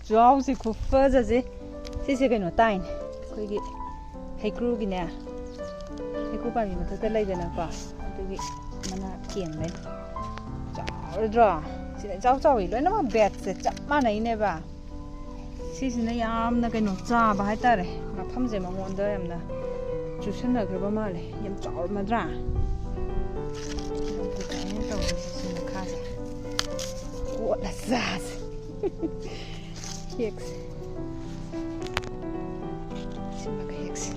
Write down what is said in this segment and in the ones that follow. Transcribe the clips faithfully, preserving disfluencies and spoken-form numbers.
ꯆꯥꯎꯁꯦ ꯈꯨꯐꯖꯁꯦ꯫ ꯁꯤꯁꯦ ꯀꯩꯅꯣ ꯇꯥꯏꯅꯦ, ꯑꯩꯈꯣꯏꯒꯤ ꯍꯩꯀ꯭ꯔꯨꯒꯤꯅꯦ, ꯍꯩꯀ꯭ꯔꯨ ꯄꯥꯝꯕꯤ ꯃꯊꯛꯇ ꯂꯩꯗꯅꯀꯣ, ꯑꯗꯨꯒꯤ ꯃꯅꯥ ꯀꯦꯟꯕꯩ꯫ ꯆꯥꯎꯔꯗ꯭ꯔꯣ? ꯁꯤꯅ ꯏꯆꯥꯎ ꯆꯥꯎꯏ, ꯂꯣꯏꯅꯃꯛ ꯕꯦꯠꯁꯦ ꯆꯞ ꯃꯥꯟꯅꯩꯅꯦꯕ꯫ ꯁꯤꯁꯤꯅ ꯌꯥꯝꯅ ꯀꯩꯅꯣ ꯆꯥꯕ ꯍꯥꯏꯇꯥꯔꯦ, ꯃꯐꯝꯁꯦ ꯃꯉꯣꯟꯗ ꯌꯥꯝꯅ ꯆꯨꯁꯟꯅꯈ꯭ꯔꯕ ꯃꯥꯜꯂꯦ꯫ ꯌꯥꯝ ꯆꯥꯎꯔꯝꯃꯗ꯭ꯔꯥ? ꯌꯥꯝ ꯐꯖꯩꯅ ꯇꯧꯔꯤꯁꯦ ꯁꯤ ꯃꯈꯥꯁꯦ꯫ ꯀꯣꯠꯂ ꯆꯥꯁꯦ꯫ ꯍꯦꯛꯁꯦ꯫ ꯁꯤꯃꯒ ꯍꯦꯛꯁꯦ꯫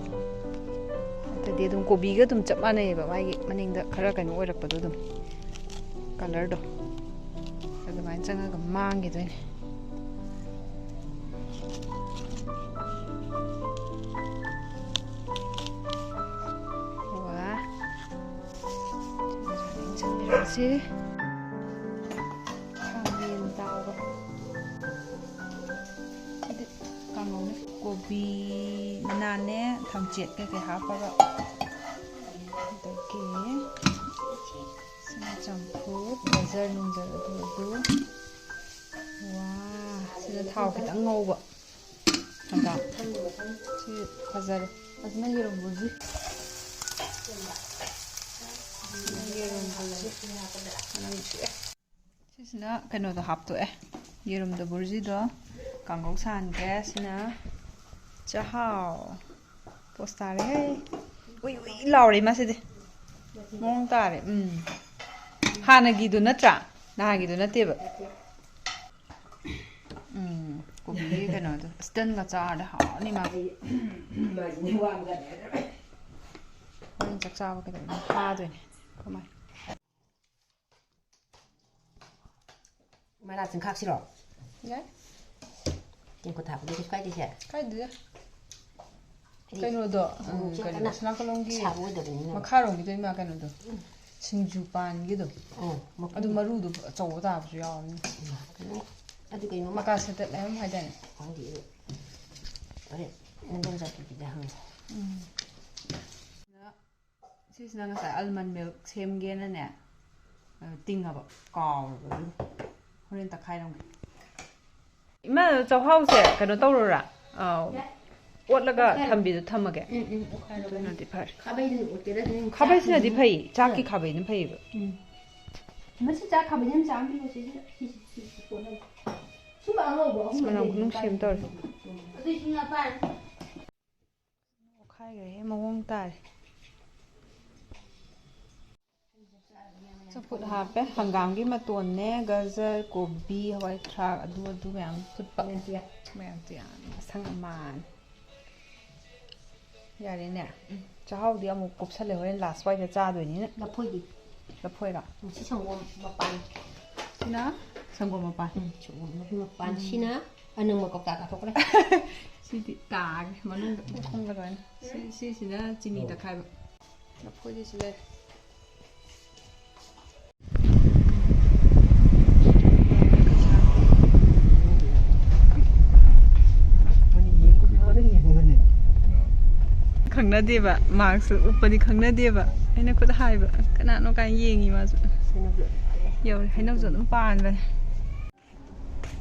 ꯅꯠꯇ꯭ꯔꯗꯤ ꯑꯗꯨꯝ ꯀꯣꯕꯤꯒ ꯑꯗꯨꯝ ꯆꯞ ꯃꯥꯟꯅꯩꯌꯦꯕ, ꯃꯥꯒꯤ ꯃꯅꯤꯡꯗ ꯈꯔ ꯀꯩꯅꯣ ꯑꯣꯏꯔꯛꯄꯗꯣ ꯑꯗꯨꯝ, ꯀꯂꯔꯗꯣ ꯑꯗꯨꯃꯥꯏꯅ ꯆꯪꯉꯒ ꯃꯥꯡꯈꯤꯗꯣꯏꯅꯦ꯫ ꯋꯥ꯫ ꯆꯪꯕꯤꯔꯛꯑꯁꯤ꯫ ꯈꯥꯃꯦꯟ ꯇꯥꯎꯕ꯫ ꯁꯤꯗꯤ ꯀꯥꯡꯉꯧꯅꯦ꯫ ꯀꯣꯕꯤ ꯃꯅꯥꯅꯦ, ꯊꯝꯆꯦꯠ ꯀꯩꯀꯩ ꯍꯥꯞꯄꯒ꯫ ꯑꯗꯒꯤ ꯁꯤꯅ ꯆꯝꯐꯨꯠ, ꯒꯖꯔ ꯅꯨꯡꯖꯔ ꯑꯗꯨ ꯑꯗꯨ꯫ ꯋꯥ, ꯁꯤꯅ ꯊꯥꯎ ꯈꯤꯇꯪ ꯉꯧꯕ꯫ ꯍꯪꯒꯥꯝ꯫ ꯁꯤ ꯐꯖꯔꯦ꯫ ꯑꯁꯤꯅ ꯌꯦꯔꯨꯝ ꯕꯨꯔꯖꯤ꯫ ꯌꯦꯔꯨꯝ ꯕꯨꯔꯖꯤ꯫ ꯃꯅꯝ ꯅꯨꯡꯁꯤꯑꯦ꯫ ꯁꯤꯁꯤꯅ ꯀꯩꯅꯣꯗꯣ ꯍꯥꯞꯇꯣꯛꯑꯦ꯫ ꯌꯦꯔꯨꯝꯗꯣ, ꯕꯨꯔꯖꯤꯗꯣ, ꯀꯥꯡꯒꯧ ꯁꯥꯍꯟꯈ꯭ꯔꯦ꯫ ꯁꯤꯅ ꯆꯥꯛꯍꯥꯎ꯫ ꯄꯣꯁ ꯇꯥꯔꯦꯍꯦ꯫ ꯎꯏ ꯎꯏ ꯂꯥꯎꯔꯦ ꯃꯥꯁꯤꯗꯤ꯫ ꯃꯑꯣꯡ ꯇꯥꯔꯦ꯫ ꯎꯝ꯫ ꯍꯥꯟꯅꯒꯤꯗꯨ ꯅꯠꯇ꯭ꯔꯥ? ꯅꯍꯥꯟꯒꯤꯗꯨ ꯅꯠꯇꯦꯕ꯫ ꯎꯝ, ꯀꯣꯕꯤꯒꯤ ꯀꯩꯅꯣꯗꯣ, ꯏꯁꯇꯟꯒ ꯆꯥꯔꯗꯤ ꯍꯥꯎꯔꯅꯤ ꯃꯥ꯫ ꯍꯣꯔꯦꯟ ꯆꯥꯛ ꯆꯥꯕ ꯀꯩꯗꯧꯕ ꯐꯥꯗꯣꯏꯅꯦ꯫ ꯀꯃꯥꯏ? ꯃꯅꯥ ꯆꯤꯡꯈꯥꯛꯁꯤꯔꯣ? ꯌꯥꯏ꯫ ꯇꯦꯡꯀꯣꯠ ꯍꯥꯞꯄꯗꯤ ꯀꯩꯁꯨ ꯀꯥꯏꯗꯦꯁꯦ? ꯀꯥꯏꯗꯦꯗ꯫ ꯍꯥꯏꯗꯤ ꯀꯩꯅꯣꯗꯣ, ꯎꯝ, ꯎꯝ, ꯀꯩꯅꯣ, ꯀꯟꯅ ꯁꯅꯥ ꯀꯣꯂꯣꯝꯒꯤ ꯁꯥꯕ ꯑꯣꯏꯗꯕꯅꯤꯅ꯫ ꯃꯈꯥꯔꯣꯝꯒꯤꯗꯣ ꯏꯃꯥ ꯀꯩꯅꯣꯗꯣ, ꯎꯝ꯫ ꯁꯤꯡꯖꯨ ꯄꯥꯟꯒꯤꯗꯣ꯫ ꯑꯣ, ꯃꯀꯨ꯫ ꯑꯗꯨ ꯃꯔꯨꯗꯣ ꯑꯆꯧꯕ ꯇꯥꯕꯁꯨ ꯌꯥꯎꯕꯅꯤ꯫ ꯎꯝ, ꯑꯗꯨ ꯀꯩꯅꯣ ꯃꯀꯥ ꯁꯦꯇꯠ ꯍꯥꯏꯕ ꯑꯃ ꯍꯥꯏꯗꯥꯏꯅꯦ? ꯈꯪꯗꯦ ꯑꯗꯨ꯫ ꯍꯣꯔꯦꯟ ꯅꯪꯗꯣꯝ ꯆꯥꯄꯤꯕꯤꯗ ꯍꯪꯉꯦ꯫ ꯎꯝ꯫ ꯁꯤꯁꯤꯅ ꯉꯁꯥꯏ almond milk ꯁꯦꯝꯒꯦꯅꯅꯦ, ꯑ, ꯇꯤꯡꯉꯕ, ꯀꯥꯎꯔꯕ ꯑꯗꯨ꯫ ꯍꯣꯔꯦꯟ ꯇꯛꯈꯥꯏꯔꯝꯒꯦ꯫ ꯏꯃꯥ, ꯆꯥꯛꯍꯥꯎꯁꯦ ꯀꯩꯅꯣ ꯇꯧꯔꯣꯔꯥ? ꯑꯥ, ꯑꯣꯠꯂꯒ ꯊꯝꯕꯤꯗꯣ ꯊꯝꯃꯒꯦ꯫ ꯎꯝ, ꯎꯝ, ꯑꯣꯠꯈꯥꯏꯔꯣ꯫ ꯑꯗꯨꯅꯗꯤ ꯐꯔꯦ꯫ ꯈꯥꯕꯩꯗꯨꯅ ꯑꯣꯠꯀꯦꯔꯥ ꯑꯗꯨꯝ ꯈꯥꯕꯩꯁꯤꯅꯗꯤ ꯆꯥꯛ ꯐꯩ, ꯆꯥꯛꯀꯤ ꯎꯝ꯫ ꯈꯥꯕꯩꯅ ꯐꯩꯌꯦꯕ꯫ ꯎꯝ꯫ ꯃꯁꯤ ꯆꯥꯛ ꯈꯥꯕꯩꯅ ꯌꯥꯝ ꯆꯥꯝꯕꯤꯌꯣ ꯁꯤꯁꯤꯗ꯫ ꯁꯤꯁꯤ, ꯁꯤꯁꯤ ꯀꯣꯠꯂꯒ꯫ ꯁꯨꯝꯕ ꯑꯉꯧꯕ ꯑꯍꯨꯝ ꯃꯅꯝ ꯂꯩꯔꯗꯤ ꯈꯨꯅꯨꯡꯁꯤ ꯑꯃ ꯇꯧꯔꯦ꯫ ꯑꯗꯨ ꯏꯁꯤꯡ ꯍꯥꯞꯄ꯫ ꯑꯣꯠꯈꯥꯏꯈ꯭ꯔꯦꯍꯦ, ꯃꯑꯣꯡ ꯇꯥꯔꯦ꯫ ꯆꯝꯐꯨꯠ ꯍꯥꯞꯄꯦ꯫ ꯍꯪꯒꯥꯝꯒꯤ ꯃꯇꯣꯟꯅꯦ, ꯒꯖꯔ, ꯀꯣꯕꯤ, ꯍꯋꯥꯏ ꯊ꯭ꯔꯥꯛ, ꯑꯗꯨ ꯑꯗꯨ ꯃꯌꯥꯝ ꯐꯨꯠꯄ꯫ ꯃꯌꯥꯝ ꯇꯤꯌꯥ꯫ ꯃꯌꯥꯝ ꯇꯤꯌꯥ꯫ ꯑꯁꯪ ꯑꯃꯥꯟ꯫ ꯌꯥꯔꯦꯅꯦ꯫ ꯆꯥꯛꯍꯥꯎꯗꯤ ꯑꯃꯨꯛ ꯀꯨꯞꯁꯜꯂꯦ, ꯍꯣꯔꯦꯟ ꯂꯥꯁ ꯋꯥꯏꯗ ꯆꯥꯗꯣꯏꯅꯤꯅ꯫ ꯂꯐꯣꯏꯗꯤ? ꯂꯐꯣꯏꯔꯣ? ꯎꯝ, ꯁꯤ ꯁꯪꯒꯣꯝ ꯃꯄꯥꯟ꯫ ꯁꯤꯅ ꯁꯪꯒꯣꯝ ꯃꯄꯥꯟ꯫ ꯎꯝ, ꯁꯪꯒꯣꯝ ꯃꯄꯥꯟ꯫ ꯎꯝ꯫ ꯁꯤꯅ ꯑꯅꯪꯕ ꯀꯧꯇꯥ ꯀꯥꯊꯣꯛꯈ꯭ꯔꯦ꯫ ꯁꯤꯗꯤ ꯇꯥꯒꯦ ꯃꯅꯨꯡꯗ ꯈꯣꯡꯒꯗꯣꯏꯅꯤ꯫ ꯁꯤ-, ꯁꯤꯁꯤꯅ ꯆꯤꯅꯤ ꯇꯛꯈꯥꯏꯕ꯫ ꯂꯐꯣꯏꯗꯤ ꯁꯤ ꯂꯩꯔꯦ꯫ ꯈꯪꯅꯗꯦꯕ, ꯃꯥꯛꯁ ꯎꯞꯄꯗꯤ ꯈꯪꯅꯗꯦꯕ꯫ ꯑꯩꯅ ꯈꯨꯠ ꯍꯥꯏꯕ, "ꯀꯅꯥꯅꯣ?" ꯀꯥꯏꯅ ꯌꯦꯡꯉꯤ ꯃꯥꯁꯨ꯫ ꯌꯧꯔꯦ, ꯍꯩꯅꯧꯁꯨ ꯑꯗꯨꯝ ꯄꯥꯟꯕꯅꯦ꯫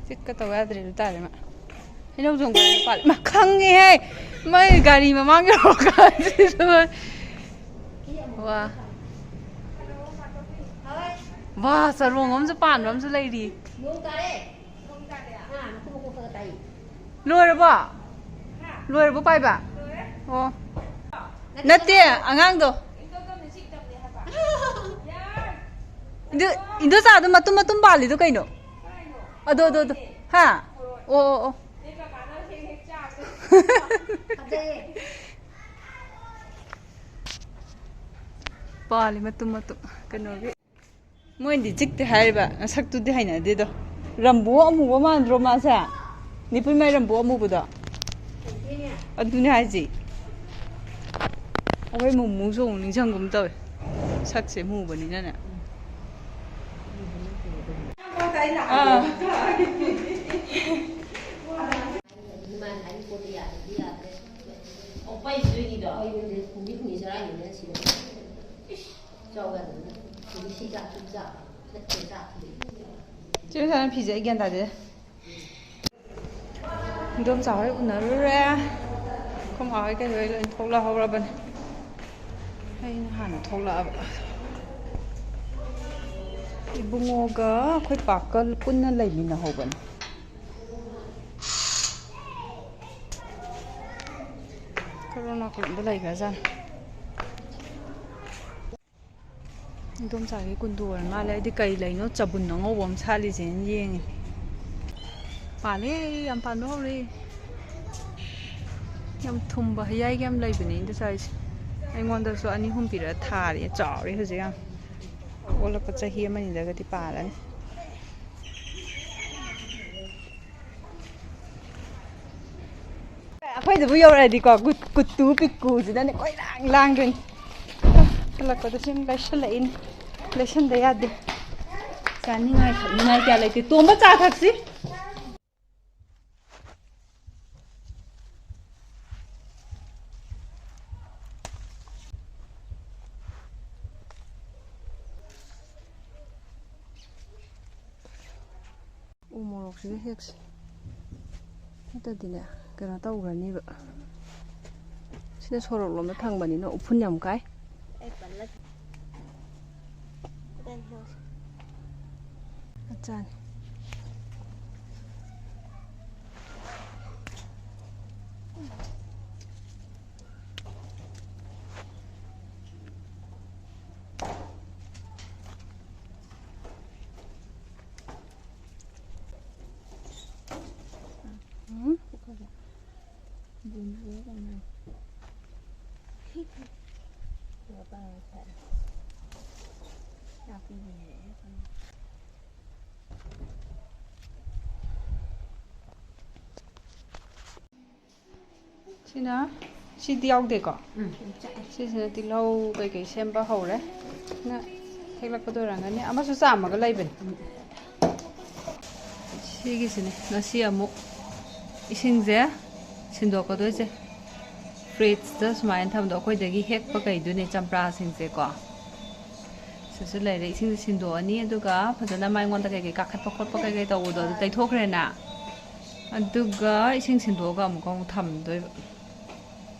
ꯆꯤꯠꯀ ꯇꯧ ꯌꯥꯗ꯭ꯔꯦ ꯑꯗꯨ ꯇꯥꯔꯦ ꯃꯥ꯫ ꯍꯩꯅꯧ ꯆꯣꯡꯕ ꯄꯥꯜꯂꯦ꯫ ꯃꯥ ꯈꯪꯉꯦꯍꯦ! ꯃꯥꯏ ꯒꯥꯔꯤ ꯃꯃꯥꯡ ꯌꯧꯔꯀꯥꯟꯁꯤꯗ ꯃꯥ-, ꯋꯥ꯫ ꯋꯥ, ꯆꯔꯣꯡ ꯑꯃꯁꯨ ꯄꯥꯟꯕ ꯑꯃꯁꯨ ꯂꯩꯔꯤ꯫ ꯂꯣꯏꯔꯕꯣ? ꯂꯣꯏꯔꯕꯣ ꯄꯥꯏꯕ? ꯑꯣ꯫ ꯅꯠꯇꯦ, ꯑꯉꯥꯡꯗꯣ꯫ ꯏꯟꯗꯣ-, ꯏꯟꯗꯣꯆꯥꯗꯣ ꯃꯇꯨꯝ ꯃꯇꯨꯝ ꯄꯥꯜꯂꯤꯗꯣ ꯀꯩꯅꯣ? ꯑꯗꯣ, ꯑꯗꯣ, ꯑꯗꯣ꯫ ꯍꯥ? ꯑꯣ, ꯑꯣ, ꯑꯣ꯫ ꯄꯥꯜꯂꯤ ꯃꯇꯨꯝ ꯃꯇꯨꯝ꯫ ꯀꯩꯅꯣꯒꯤ꯫ ꯃꯣꯏꯅꯗꯤ ꯆꯤꯛꯇꯦ ꯍꯥꯏꯔꯤꯕ, ꯅꯁꯛꯇꯨꯗꯤ ꯍꯩꯅꯗꯦꯗꯣ꯫ ꯔꯝꯕꯣ ꯑꯃꯨꯕ ꯃꯥꯟꯗ꯭ꯔꯣ ꯃꯥꯁꯦ? ꯅꯤꯄꯨꯏ ꯃꯥꯏ ꯔꯝꯕꯣ ꯑꯃꯨꯕꯗꯣ꯫ ꯑꯗꯨꯅꯦ ꯍꯥꯏꯁꯦ꯫ ꯑꯩꯈꯣꯏ ꯃꯨꯃꯨꯁꯨ ꯑꯃꯨꯛ ꯅꯤꯡꯁꯤꯡꯒꯨꯝ ꯇꯧꯋꯦ꯫ ꯁꯛꯁꯦ ꯃꯨꯕꯅꯤꯅꯅꯦ꯫ ꯑꯥ꯫ ꯆꯦ ꯁꯥꯅ ꯐꯤꯁꯦ ꯑꯩ ꯒ꯭ꯌꯥꯟ ꯇꯥꯗꯦ꯫ ꯏꯗꯣꯝꯆꯥ ꯍꯣꯏ ꯎꯅꯔꯨꯔꯦ꯫ ꯑꯩꯈꯣꯏ ꯃꯥ ꯍꯣꯏ ꯀꯩ ꯍꯣꯏ ꯂꯣꯏ ꯊꯣꯛꯂꯛꯍꯧꯔꯕꯅꯦ꯫ ꯑꯩꯅ ꯍꯥꯟꯅ ꯊꯣꯛꯂꯛꯑꯕ꯫ ꯏꯕꯨꯡꯉꯣꯒ ꯑꯩꯈꯣꯏ ꯄꯥꯛꯀ ꯄꯨꯟꯅ ꯂꯩꯃꯤꯟꯅꯍꯧꯕꯅꯦ꯫ ꯀꯔꯣꯝ ꯅꯥꯀꯟꯗ ꯂꯩꯈ꯭ꯔꯖꯥꯠꯅꯣ꯫ ꯏꯗꯣꯝꯆꯥꯒꯤ ꯀꯨꯟꯗꯣ ꯑꯣꯏꯔ ꯃꯥꯜꯂꯦ꯫ ꯑꯩꯗꯤ ꯀꯩ ꯂꯩꯅꯣ ꯆꯕꯨꯟ ꯑꯉꯧꯕ ꯑꯃ ꯁꯥꯠꯂꯤꯁꯦꯅ ꯌꯦꯡꯉꯤ꯫ ꯄꯥꯜꯂꯦ, ꯌꯥꯝ ꯄꯥꯟꯕ ꯍꯧꯔꯦ꯫ ꯌꯥꯝ ꯊꯨꯝꯕ ꯍꯩꯌꯥꯏꯒ ꯌꯥꯝ ꯂꯩꯕꯅꯦ ꯏꯗꯣꯝꯆꯥꯒꯤꯁꯦ꯫ ꯑꯩꯉꯣꯟꯗꯁꯨ ꯑꯅꯤ ꯑꯍꯨꯝ ꯄꯤꯔꯛꯑ ꯊꯥꯔꯦ, ꯆꯥꯎꯔꯦ ꯍꯧꯖꯤꯛ ꯌꯥꯝ꯫ ꯑꯣꯜꯂꯛꯄ ꯆꯍꯤ ꯑꯃ ꯑꯅꯤꯗꯒꯗꯤ ꯄꯥꯜꯂꯅꯤ꯫ ꯑꯩꯈꯣꯏꯗꯕꯨ ꯌꯧꯔꯛꯑꯗꯤꯀꯣ, ꯀꯨꯠ-, ꯀꯨꯠꯇꯨ ꯄꯤꯛꯀꯨꯁꯤꯗꯅꯦ ꯀꯣꯏꯂꯥꯡ ꯂꯥꯡꯗꯣꯏꯅꯤ꯫ ꯍꯜꯂꯛꯄꯗ ꯁꯨꯝ ꯂꯩꯁꯜꯂꯛꯏꯅꯤ, ꯂꯩꯁꯟꯗ ꯌꯥꯗꯦ꯫ ꯆꯥꯅꯤꯡꯉꯥꯏ ꯊꯛꯅꯤꯡꯉꯥꯏ ꯀꯌꯥ ꯂꯩꯇꯦ꯫ ꯇꯣꯝꯕ, ꯆꯥ ꯊꯛꯁꯤ꯫ ꯎ ꯃꯣꯔꯣꯛꯁꯤꯒ ꯍꯦꯛꯁꯦ꯫ ꯅꯠꯇꯗꯤꯅꯦ, ꯀꯩꯅꯣ ꯇꯧꯈ꯭ꯔꯅꯤꯕ꯫ ꯁꯤꯅ ꯁꯣꯔꯣꯛ ꯂꯣꯝꯗ ꯊꯪꯕꯅꯤꯅ ꯎꯐꯨꯟ ꯌꯥꯝ ꯀꯥꯏ꯫ ꯑꯆꯥꯅꯤ꯫ ꯎꯝ? ꯁꯤꯅ, ꯁꯤꯗꯤ ꯌꯥꯎꯗꯦꯀꯣ? ꯎꯝ, ꯆꯥꯛꯑꯦ꯫ ꯁꯤꯁꯤꯅ ꯇꯤꯜꯍꯧ ꯀꯩꯀꯩ ꯁꯦꯝꯕ ꯍꯧꯔꯦ꯫ ꯁꯤꯅ ꯍꯦꯛꯂꯛꯄꯗ ꯑꯣꯏꯔꯝꯒꯅꯤ꯫ ꯑꯃꯁꯨ ꯆꯥꯝꯃꯒ ꯂꯩꯕꯅꯤ꯫ ꯎꯝ꯫ ꯁꯤꯒꯤꯁꯤꯅꯦ ꯉꯁꯤ ꯑꯃꯨꯛ ꯏꯁꯤꯡꯁꯦ ꯁꯤꯟꯗꯣꯛꯀꯗꯣꯏꯁꯦ꯫ ꯐ꯭ꯔꯤꯖꯇ ꯁꯨꯃꯥꯏꯅ ꯊꯝꯕꯗꯣ ꯑꯩꯈꯣꯏꯗꯒꯤ ꯍꯦꯛꯄ ꯀꯩꯗꯨꯅꯦ, ꯆꯝꯄ꯭ꯔꯥꯁꯤꯡꯁꯦꯀꯣ꯫ ꯁꯤꯁꯨ ꯂꯩꯔꯦ꯫ ꯏꯁꯤꯡꯁꯦ ꯁꯤꯟꯗꯣꯛꯑꯅꯤ, ꯑꯗꯨꯒ ꯐꯖꯅ ꯃꯉꯣꯟꯗ ꯀꯩꯀꯩ ꯀꯥꯈꯠꯄ ꯈꯣꯠꯄ ꯀꯩꯀꯩ ꯇꯧꯕꯗꯣ ꯑꯗꯨ ꯇꯩꯊꯣꯛꯈ꯭ꯔꯦꯅ꯫ ꯑꯗꯨꯒ ꯏꯁꯤꯡ ꯁꯤꯟꯗꯣꯛꯑꯒ ꯑꯃꯨꯛꯀ ꯑꯃꯨꯛ ꯊꯝꯗꯣꯏꯕ꯫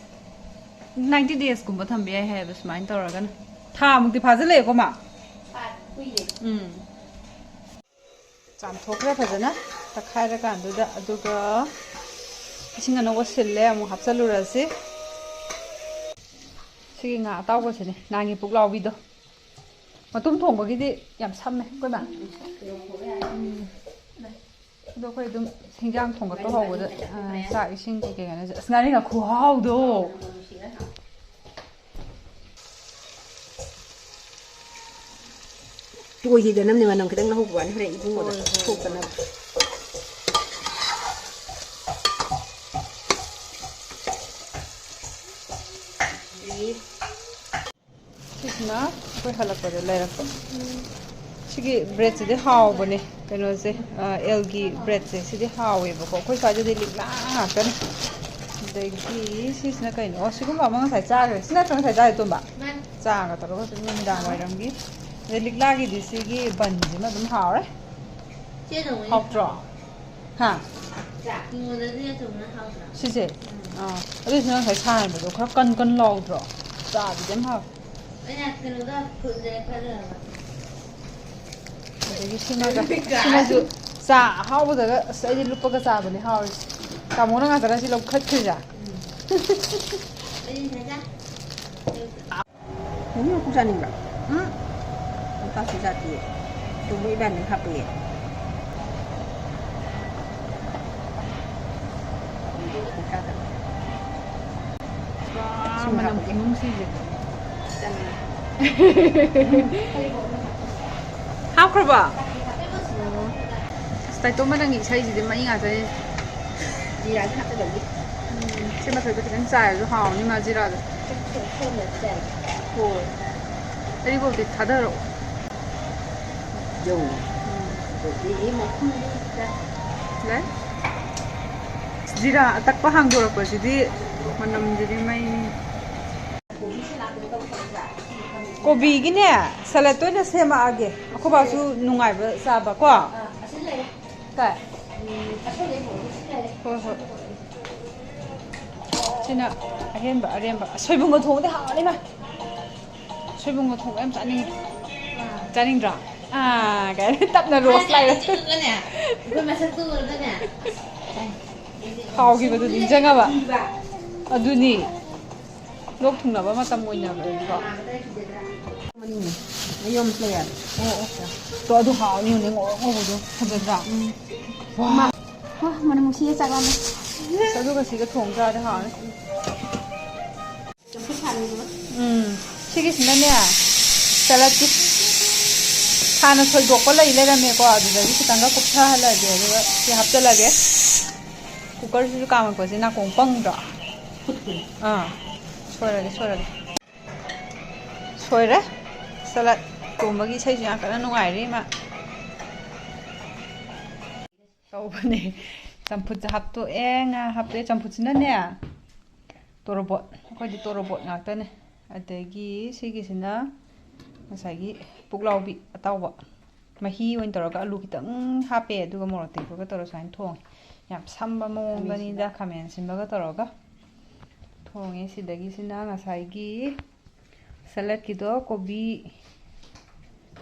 ꯅꯥꯏꯟꯇꯤ ꯗꯦꯖꯀꯨꯝꯕ ꯊꯝꯕ ꯌꯥꯏ ꯍꯥꯏꯌꯦꯕ, ꯁꯨꯃꯥꯏꯅ ꯇꯧꯔꯒꯅ꯫ ꯊꯥꯃꯨꯛꯇꯤ ꯐꯥꯖꯤꯜꯂꯛꯑꯦꯀꯣ, ꯃꯥ? ꯎꯝ꯫ ꯆꯥꯝꯊꯣꯛꯈ꯭ꯔꯦ ꯐꯖꯅ ꯇꯛꯈꯥꯏꯔꯀꯥꯟꯗꯨꯗ, ꯑꯗꯨꯒ ꯏꯁꯤꯡ ꯑꯅꯧꯕ ꯁꯤꯜꯂꯦ, ꯑꯃꯨꯛ ꯍꯥꯞꯆꯜꯂꯨꯔꯁꯤ꯫ ꯁꯤꯒꯤ ꯉꯥ ꯑꯇꯥꯎꯕꯁꯤꯅꯦ, ꯅꯍꯥꯟꯒꯤ ꯄꯨꯛꯂꯥꯎꯕꯤꯗꯣ꯫ ꯃꯇꯨꯝ ꯊꯣꯡꯕꯒꯤꯗꯤ ꯌꯥꯝ ꯁꯝꯃꯦ ꯑꯩꯈꯣꯏ ꯃꯥ꯫ ꯎꯝ꯫ ꯑꯗꯣ ꯑꯩꯈꯣꯏ ꯑꯗꯨꯝ ꯍꯤꯟꯖꯥꯡ ꯊꯣꯡꯒꯠꯄ ꯍꯧꯕꯗ, ꯑ, ꯆꯥꯛ ꯏꯁꯤꯡ ꯀꯩ ꯀꯩ ꯀꯩꯅꯣꯁꯦ꯫ ꯑꯁ, ꯉꯥꯔꯤꯟꯈꯥ ꯈꯨꯍꯥꯎꯗꯣ! ꯇꯣꯏꯈꯤꯗꯅꯕꯅꯦ, ꯃꯅꯝ ꯈꯤꯇꯪ ꯂꯧꯍꯧꯕ ꯋꯥꯅꯤ, ꯍꯣꯔꯦꯟ ꯏꯕꯨꯡꯉꯣꯗ ꯍꯣꯏ, ꯍꯣꯏ, ꯊꯣꯛꯇꯅꯕ꯫ ꯁꯤꯁꯤꯅ ꯑꯩꯈꯣꯏ ꯍꯜꯂꯛꯄꯗ ꯂꯩꯔꯛꯄ꯫ ꯁꯤꯒꯤ ꯕ꯭ꯔꯦꯗꯁꯤꯗꯤ ꯍꯥꯎꯕꯅꯦ, ꯀꯩꯅꯣꯁꯦ, ꯑ, ꯑꯦꯜꯒꯤ ꯕ꯭ꯔꯦꯗꯁꯦ, ꯁꯤꯗꯤ ꯍꯥꯎꯋꯦꯕꯀꯣ꯫ ꯑꯩꯈꯣꯏ ꯁ꯭ꯋꯥꯏꯗꯗꯤ ꯂꯤꯛꯂꯥ ꯉꯥꯛꯇꯅꯦ꯫ ꯑꯗꯒꯤ ꯁꯤꯁꯤꯅ ꯀꯩꯅꯣ? ꯑꯣ, ꯁꯤꯒꯨꯝꯕ ꯑꯃ ꯉꯁꯥꯏ ꯆꯥꯈ꯭ꯔꯦ꯫ ꯁꯤ ꯅꯠꯇ꯭ꯔꯣ ꯉꯁꯥꯏ ꯆꯥꯔꯤꯗꯣ, ꯇꯣꯝꯕ? ꯃꯥꯅꯦ꯫ ꯆꯥꯒ ꯇꯧꯔꯒ ꯁꯨꯝ ꯅꯨꯃꯤꯗꯥꯡ ꯋꯥꯏꯔꯝꯒꯤ꯫ ꯑꯗꯩ ꯂꯤꯛꯂꯥꯒꯤꯗꯤ ꯁꯤꯒꯤ ꯕꯟꯁꯤꯃ ꯑꯗꯨꯝ ꯍꯥꯎꯔꯦ꯫ ꯆꯦ ꯅꯧꯅꯦ꯫ ꯍꯥꯎꯇ꯭ꯔꯣ? ꯍꯥ? ꯆꯥ꯫ ꯅꯉꯣꯟꯗꯗꯤ ꯑꯆꯨꯝꯕꯅ ꯍꯥꯎꯗ꯭ꯔꯥ? ꯁꯤꯁꯦ? ꯎꯝ꯫ ꯑꯥ꯫ ꯑꯗꯨꯏꯁꯨ ꯅꯪ ꯉꯁꯥꯏ ꯁꯥꯍꯟꯕꯗꯣ ꯈꯔ ꯀꯟ ꯀꯟ ꯂꯥꯎꯗ꯭ꯔꯣ? ꯆꯥꯗꯤ ꯌꯥꯝ ꯍꯥꯎꯋꯦ꯫ ꯑꯩꯅ ꯀꯩꯅꯣꯗ ꯐꯨꯠꯂꯦ ꯈꯔ꯫ ꯑꯗꯒꯤ ꯁꯤꯃꯒ, ꯁꯤꯃꯁꯨ ꯆꯥ ꯑꯍꯥꯎꯕꯗꯒ, ꯑꯁ, ꯑꯩꯗꯤ ꯂꯨꯞꯄꯒ ꯆꯥꯕꯅꯦ ꯍꯥꯎꯔꯤꯁꯦ꯫ ꯇꯥꯃꯣꯅ ꯉꯥꯛꯇꯅ ꯁꯤ ꯂꯧꯈꯠꯈ꯭ꯔꯤꯁꯦ꯫ ꯎꯝ꯫ ꯑꯩꯗꯤ ꯉꯁꯥꯏ ꯃꯃꯤ ꯃꯀꯨ ꯆꯥꯅꯤꯡꯕ꯭ꯔꯥ? ꯎꯝ꯫ ꯂꯨꯄꯥ ꯁꯤ ꯆꯥꯇꯤ꯫ ꯇꯨꯝꯕ ꯏꯕꯥꯅꯤ ꯍꯥꯞꯄꯛꯑꯦ꯫ ꯋꯥ, ꯁꯤꯃ ꯃꯅꯝ ꯍꯥꯞꯄꯛꯑꯦ꯫ ꯈꯨꯅꯨꯡꯁꯤꯁꯦ꯫ ꯆꯥꯅꯤꯡꯉꯦ꯫ ꯍꯥꯞꯈ꯭ꯔꯕꯣ? ꯑꯣ꯫ ꯑꯁ, ꯇꯥꯏꯇꯣꯝꯕ, ꯅꯪꯒꯤ ꯏꯁꯩꯁꯤꯗꯤ ꯃꯩ ꯉꯥꯛꯇꯅꯦ꯫ ꯖꯤꯔꯥꯁꯦ ꯍꯥꯞꯆꯜꯂꯒꯦ꯫ ꯎꯝ, ꯁꯤ ꯃꯊꯛꯇ ꯈꯤꯇꯪ ꯆꯥꯏꯔꯁꯨ ꯍꯥꯎꯅꯤ ꯃꯥ ꯖꯤꯔꯥꯗꯣ꯫ ꯍꯣꯏ꯫ ꯑꯔꯤꯕꯣꯞꯇꯤ ꯊꯥꯗꯔꯛꯑꯣ꯫ ꯌꯧ꯫ ꯎꯝ꯫ ꯑꯗꯒꯤ ꯃꯈꯨꯝꯗꯨꯗ꯫ ꯂꯩ꯫ ꯖꯤꯔꯥ ꯑꯇꯛꯄ ꯍꯥꯡꯗꯣꯔꯛꯄꯁꯤꯗꯤ ꯃꯅꯝꯁꯤꯗꯤ ꯃꯩꯅꯤ꯫ ꯀꯣꯕꯤꯒꯤꯅꯦ, ꯁꯂꯠꯇ ꯑꯣꯏꯅ ꯁꯦꯝꯃꯛꯑꯒꯦ꯫ ꯑꯩꯈꯣꯏ ꯕꯥꯁꯨ ꯅꯨꯡꯉꯥꯏꯕ ꯆꯥꯕ ꯀꯣ꯫ ꯑꯥ, ꯑꯁꯤ ꯂꯩꯔꯦ꯫ ꯀꯥꯏ? ꯍꯣꯏ, ꯍꯣꯏ꯫ ꯁꯤꯅ ꯑꯍꯦꯟꯕ ꯑꯔꯦꯝꯕ꯫ ꯑꯁ, ꯁꯣꯏꯕꯨꯝꯒ ꯊꯣꯡꯉꯗꯤ ꯍꯥꯎꯔꯅꯤ, ꯃꯥ꯫ ꯁꯣꯏꯕꯨꯝꯒ ꯊꯣꯡꯕ ꯌꯥꯝ ꯆꯥꯅꯤꯡꯉꯤ꯫ ꯆꯥꯅꯤꯡꯗ꯭ꯔꯣ? ꯑꯥ, ꯀꯥꯏꯅ ꯇꯞꯅ ꯔꯣꯁ ꯂꯥꯛꯑꯦ꯫ ꯑꯩꯈꯣꯏ ꯃꯁꯛꯇꯨ ꯎꯔꯒꯅꯦ꯫ ꯍꯥꯎꯈꯤꯕꯗꯨ ꯅꯤꯡꯁꯤꯡꯉꯕ? ꯑꯗꯨꯅꯤ꯫ ꯂꯣꯛ ꯊꯨꯡꯅꯕ ꯃꯇꯝ ꯑꯣꯏꯅꯕꯅꯤꯀꯣ꯫ ꯃꯅꯤꯡꯅꯦ꯫ ꯃꯌꯣꯝ ꯂꯩ ꯍꯥꯏꯕ꯫ ꯑꯣ, ꯑꯣ꯫ ꯇꯣ, ꯑꯗꯨ ꯍꯥꯎꯅꯤ, ꯍꯧꯖꯤꯛ ꯉꯧꯔꯣꯛ ꯉꯧꯕꯗꯣ꯫ ꯐꯖꯗ꯭ꯔꯥ? ꯎꯝ꯫ ꯋꯥ꯫ ꯃꯥ-, ꯋꯥ, ꯃꯅꯝ ꯅꯨꯡꯁꯤꯌꯦ, ꯆꯥꯛ ꯂꯥꯝꯃꯦ꯫ ꯑꯁ, ꯑꯗꯨꯒ ꯁꯤꯒ ꯊꯣꯡ ꯆꯥꯔꯗꯤ ꯍꯥꯎꯔꯅꯤ꯫ ꯆꯝꯐꯨꯠ ꯊꯥꯔꯤꯕ? ꯎꯝ꯫ ꯁꯤꯒꯤꯁꯤꯅꯅꯦ, ꯁꯂꯠꯀꯤ ꯍꯥꯟꯅ ꯁꯣꯏꯗꯣꯛꯄ ꯂꯩ ꯂꯩꯔꯝꯃꯦꯀꯣ, ꯑꯗꯨꯗꯒꯤ ꯈꯤꯇꯪꯒ ꯀꯨꯞꯊꯍꯜꯂꯒꯦ, ꯑꯗꯨꯒ ꯁꯤ ꯍꯥꯞꯆꯜꯂꯒꯦ꯫ ꯀꯨꯀꯔꯁꯤꯁꯨ ꯀꯥꯝꯃꯛꯄꯁꯦ ꯅꯥꯀꯣꯡ ꯄꯪꯗ꯭ꯔꯣ? ꯐꯨꯠꯄꯅꯦ꯫ ꯑꯥ, ꯁꯣꯏꯔꯒꯦ, ꯁꯣꯏꯔꯒꯦ꯫ ꯁꯣꯏꯔꯦ꯫ ꯁꯂꯠ ꯇꯣꯝꯕꯒꯤ ꯏꯁꯩꯁꯨ ꯌꯥꯝ ꯀꯟꯅ ꯅꯨꯡꯉꯥꯏꯔꯤ ꯃꯥ꯫ ꯇꯧꯕꯅꯦ꯫ ꯆꯝꯐꯨꯠꯁꯦ ꯍꯥꯞꯇꯣꯛꯑꯦ, ꯉꯥ ꯍꯥꯞꯇꯣꯛꯑꯦ꯫ ꯆꯝꯐꯨꯠꯁꯤꯅꯅꯦ, ꯇꯣꯔꯣꯕꯣꯠ꯫ ꯑꯩꯈꯣꯏꯗꯤ ꯇꯣꯔꯣꯕꯣꯠ ꯉꯥꯛꯇꯅꯦ꯫ ꯑꯗꯒꯤ ꯁꯤꯒꯤꯁꯤꯅ ꯉꯁꯥꯏꯒꯤ ꯄꯨꯛꯂꯥꯎꯕꯤ ꯑꯇꯥꯎꯕ꯫ ꯃꯍꯤ ꯑꯣꯏꯅ ꯇꯧꯔꯒ ꯑꯂꯨ ꯈꯤꯇꯪ ꯍꯥꯞꯄꯦ, ꯑꯗꯨꯒ ꯃꯣꯔꯣꯛ ꯑꯇꯦꯛꯄꯒ ꯇꯧꯔꯒ ꯁꯨꯃꯥꯏꯅ ꯊꯣꯡꯉꯦ꯫ ꯌꯥꯝ ꯁꯝꯕ ꯃꯑꯣꯡꯗꯅꯤꯗ, ꯈꯥꯃꯦꯟ ꯑꯁꯤꯟꯕꯒ ꯇꯧꯔꯒ ꯊꯣꯡꯉꯦ꯫ ꯁꯤꯗꯒꯤꯁꯤꯅ ꯉꯁꯥꯏꯒꯤ ꯁꯂꯠꯀꯤꯗꯣ ꯀꯣꯕꯤ,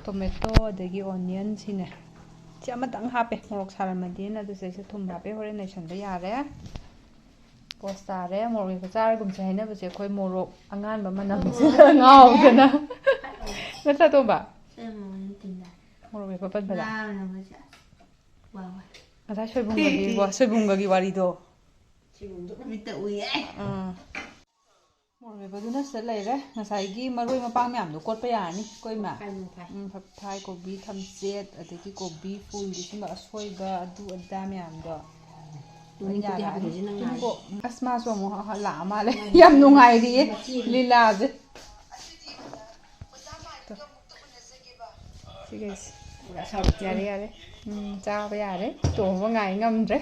ꯇꯣꯃꯦꯇꯣ, ꯑꯗꯒꯤ ꯑꯣꯅꯤꯌꯟ ꯁꯤꯅꯦ꯫ ꯁꯤ ꯑꯃꯇꯪ ꯍꯥꯞꯄꯦ, ꯃꯣꯔꯣꯛ ꯁꯥꯔꯝꯃꯗꯤꯅ꯫ ꯑꯗꯨ ꯁꯤꯗꯩꯁꯤꯗ ꯊꯨꯝ ꯍꯥꯞꯄꯦ, ꯍꯣꯔꯦꯟ ꯅꯩꯁꯟꯕ ꯌꯥꯔꯦ꯫ ꯄꯣꯁ ꯇꯥꯔꯦ꯫ ꯃꯣꯔꯣꯛ ꯃꯦꯠꯄ ꯆꯥꯔꯒꯨꯝꯁꯦ ꯍꯥꯏꯅꯕꯁꯦ ꯑꯩꯈꯣꯏ ꯃꯣꯔꯣꯛ ꯑꯉꯥꯟꯕ ꯃꯅꯝꯁꯤꯗ ꯉꯥꯎꯗꯅ꯫ ꯅꯠꯇ꯭ꯔꯥ, ꯇꯣꯝꯕ? ꯁꯤ ꯃꯣꯔꯣꯛ ꯃꯦꯠꯄ ꯄꯟꯕꯗ? ꯉꯥ ꯃꯅꯝꯁꯦ꯫ ꯋꯥ, ꯋꯥ꯫ ꯉꯁꯥꯏ ꯁꯣꯏꯕꯨꯝꯒꯒꯤ ꯋꯥ-, ꯁꯣꯏꯕꯨꯝꯒꯒꯤ ꯋꯥꯔꯤꯗꯣ꯫ ꯁꯤꯕꯨꯝꯗꯨ ꯃꯤꯠꯇ ꯎꯏꯌꯦ꯫ ꯑꯥ꯫ ꯃꯣꯔꯣꯛ ꯃꯦꯠꯄꯗꯨꯅ ꯁꯤꯗ ꯂꯩꯔꯦ꯫ ꯉꯁꯥꯏꯒꯤ ꯃꯔꯣꯏ ꯃꯄꯥꯡ ꯃꯌꯥꯝꯗꯣ ꯀꯣꯠꯄ ꯌꯥꯔꯅꯤ, ꯀꯣ ꯏꯃꯥ? ꯐꯥꯏ, ꯐꯥꯏ꯫ ꯎꯝ, ꯐꯛꯐꯥꯏ, ꯀꯣꯕꯤ, ꯊꯝꯆꯦꯠ, ꯑꯗꯒꯤ ꯀꯣꯕꯤ ꯐꯨꯜꯒꯤ ꯁꯨꯝꯕ ꯑꯁꯣꯏꯕ, ꯑꯗꯨ ꯑꯗꯥ ꯃꯌꯥꯝꯗꯣ꯫ ꯇꯨꯅꯤꯡꯀꯣꯛꯇꯤ ꯌꯥꯔꯛꯑꯅꯤ꯫ ꯍꯥꯞꯄꯤꯔꯣꯏꯁꯦ ꯅꯪ ꯉꯥꯏꯔꯣ꯫ ꯇꯨꯅꯤꯡꯀꯣꯛ꯫ ꯑꯁ, ꯃꯥꯁꯨ ꯑꯃꯨꯛ ꯍ-, ꯍ-, ꯂꯥꯛꯑ ꯃꯥꯜꯂꯦ꯫ ꯃꯥꯅꯦ꯫ ꯌꯥꯝ ꯅꯨꯡꯉꯥꯏꯔꯤꯌꯦ ꯃꯆꯦꯒꯤ꯫ ꯂꯤꯂꯥꯁꯦ꯫ ꯁꯤꯒꯩꯁꯦ꯫ ꯌꯥꯔꯦ, ꯌꯥꯔꯦ꯫ ꯎꯝ, ꯆꯥꯕ ꯌꯥꯔꯦ꯫ ꯇꯣꯝꯕ ꯉꯥꯏ ꯉꯝꯗ꯭ꯔꯦ꯫